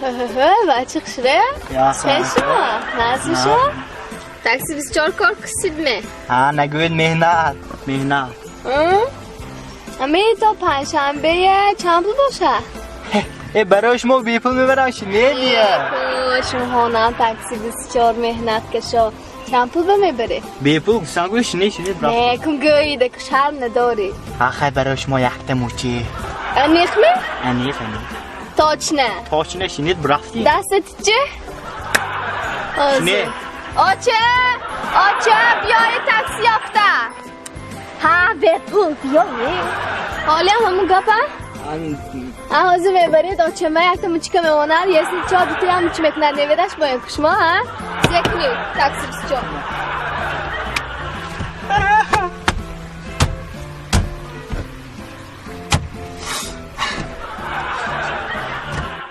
Бачи хушре? Шумо? Назми шумо? Такси 24 кор кусидме? Ҳа, нагӯед, меҳнат, меҳнат. Ами то панҷшанбе чанд пул боша? Э, барои шумо бепул мебарам, шинедия. Шумоҳонам такси 24 меҳнаткашо. Чанд пул ба мебарӣ? Бепул гуфтам, гӯ, шине, шине. Не, кун, гӯида ку, шарм надорӣ. Ҳа, хай, барои шумо якта мучи. Аниқми? Аниқ, аниқ. Точно? Точно, шинед, бурафтем. Дастати чи? Шине. Оча, оча, биёи, такси ёфта. Ҳа, бепул биёи. Ҳолиам ҳамун гапа? А ҳозир мебаред, очама якта мучика мемонад, если чо, дутаям мучи мекунад, неведаш боем шумо, ҳа? Зекунед такси 24.